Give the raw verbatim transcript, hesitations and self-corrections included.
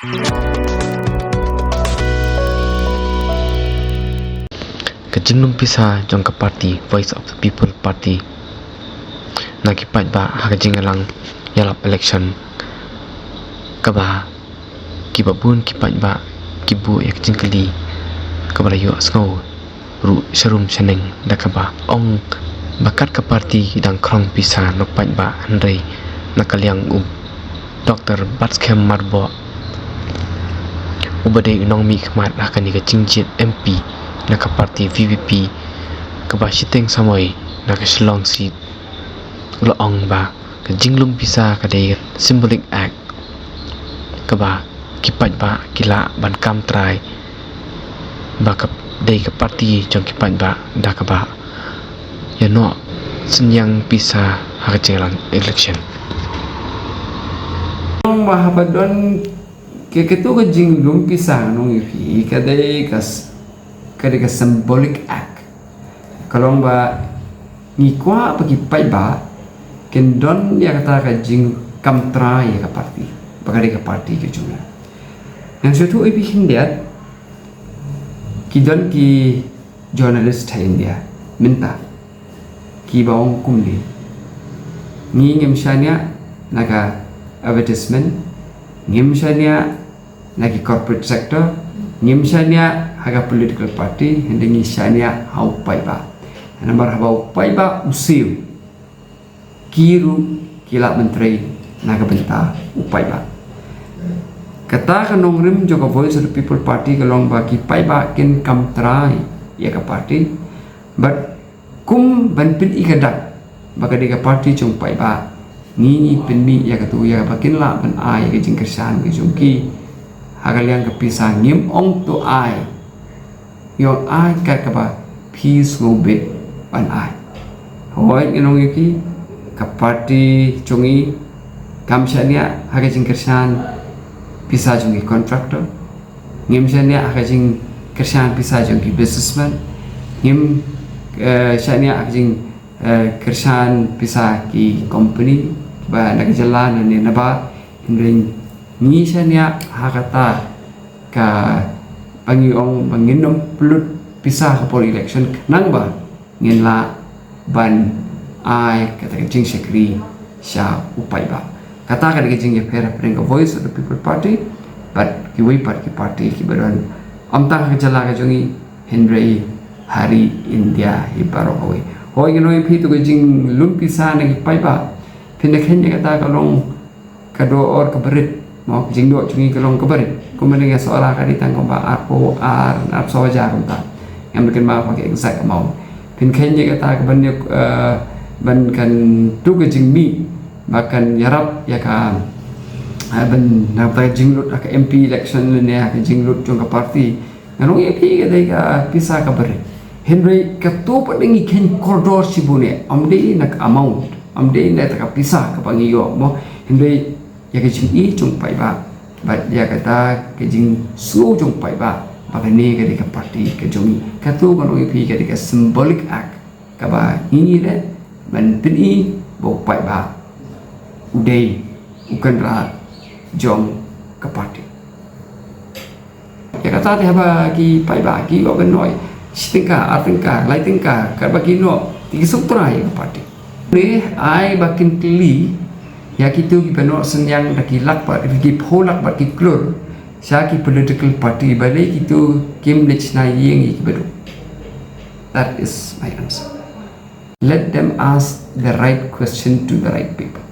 Ka jinglum pisa jong ka party Voice of the People Party na ki paidbah ha ka jingïalang ïalap election, kaba kiba bun ki paidbah ki buh ïa ka jingkylli kaba la ïohsngew ruh sharum shaneng, da kaba ong ba kat ka party ki dang khrong pisa na paidbah, hynrei na ka liang u Doctor Batskhem Myrboh, uba dei u nongmihkhmat ha kane ka jingjied M P na ka party V P P kaba shiteng samoi na ka Shillong seat, la ong ba ka jinglum pisa ka dei ka symbolic act kaba ki paidbah ki lah ban kam trai ba ka dei ka party jong ki paidbah, da kaba ïa noh synñiang pisa ha ka jingïalang election. Ong ba haba don ke ketu ka jinglum pisa nong ïa phi ka dei ka s- ka dei ka symbolic act. Ka long ba ngi kwah ba ki paidbah kin don ïa kata ka jingkam trai ïa ka party, ba ka dei ka party ka jong ngi. Ngan shu ïathuh ïa phi khyndiat, ki don ki journalist ha India mynta kiba ong kumne: ngi ngim shaniah na ka advertisement, ngim shaniah na ki corporate sector, ngim shaniah ha ka political party, hynrei ngi shaniah ha u paidbah. Namar haba u paidbah u siew, ki ruh ki lah ban trei na ka bynta u paidbah. Kata ka nongrim jong ka Voice of the People Party ka long ba ki paidbah kin kam trai ïa ka party, bad kum ban pyni ka dak ba ka dei ka party jong u paidbah, ngi ngi pynmih ïa katu ïa ba kin lah ban ai ïa ka jingkyrshan ka jong ki ha ka liang ka pisa. Ngim ong to ai, ngi ong ai kat kaba phi sngewbit ban ai. Hooid, ngan ong ïa phi, ka party jong ngi kam shaniah ha ka jingkyrshan pisa jong ki contractor, ngim shaniah ha ka jingkyrshan pisa jong ki businessman, ngim eh, shaniah ha ka jing eh, kyrshan pisa ki company ba na ka jylla ne na baroh, hynrei ngi shaniah ha kata ka ba ngi ong ba ngin ym pynlut pisa ha ka por election khnang ba ngin lah ban ai kata ka jingshakri sha u paidbah. Kata ka dei ka jingïapher hapdeng ka Voice of the People Party bad kiwei pat ki party kiba don, ym tang ha ka jylla ka jong ngi, hynrei ha ri India hi baroh kawei. Hooid, ngan ong ïa phi, to ka jinglum pisa na ki paidbah, phin da kheiñ ïa kata ka long ka dor kaba rit, mo, ka jingdon jong ngi ka long kaba rit. Kumba nga sngewthuh ka dei tang kumba arphew ar, arphew saw hajar kumta. Ngam da kynmaw ka exact amount. Phin kheiñ ïa kata ka ban ïa, eh, ban kan tu ka jingmih ba kan ïarap ïa ka, eh, ban na ka jinglut ha ka M P election ne ha ka jinglut jong ka party. Ngan ong ïa phi, ka dei ka pisa kaba rit. Hynrei kato pat ngi kheiñ kordor shibun, ym dei na ka amount, ym dei na ka pisa kaba ngi ïoh, mo, hynrei ïa ka jingïeit jong u paidbah bad ïa kata ka jingsngew jong u paidbah ba kane ka dei ka party ka jong ngi. Kato, ngan ong ïa phi, ka dei ka symbolic act kaba ngi ngi leh ban pyni ba u paidbah u dei u kynrad jong ka party. Ïa kata te haba ki paidbah ki ïoh ban noh shi tyngka, ar tyngka, lai tyngka, katba ki noh, te ki sngewthuh ïa ka party. Ne ai ba kin kylli ïa kito kiba noh synñiang da ki lak bad ki phew lak bad ki klur sha ki political party, balei kito kim leit shna ïing ïa ki baduk? That is my answer. Let them ask the right question to the right people.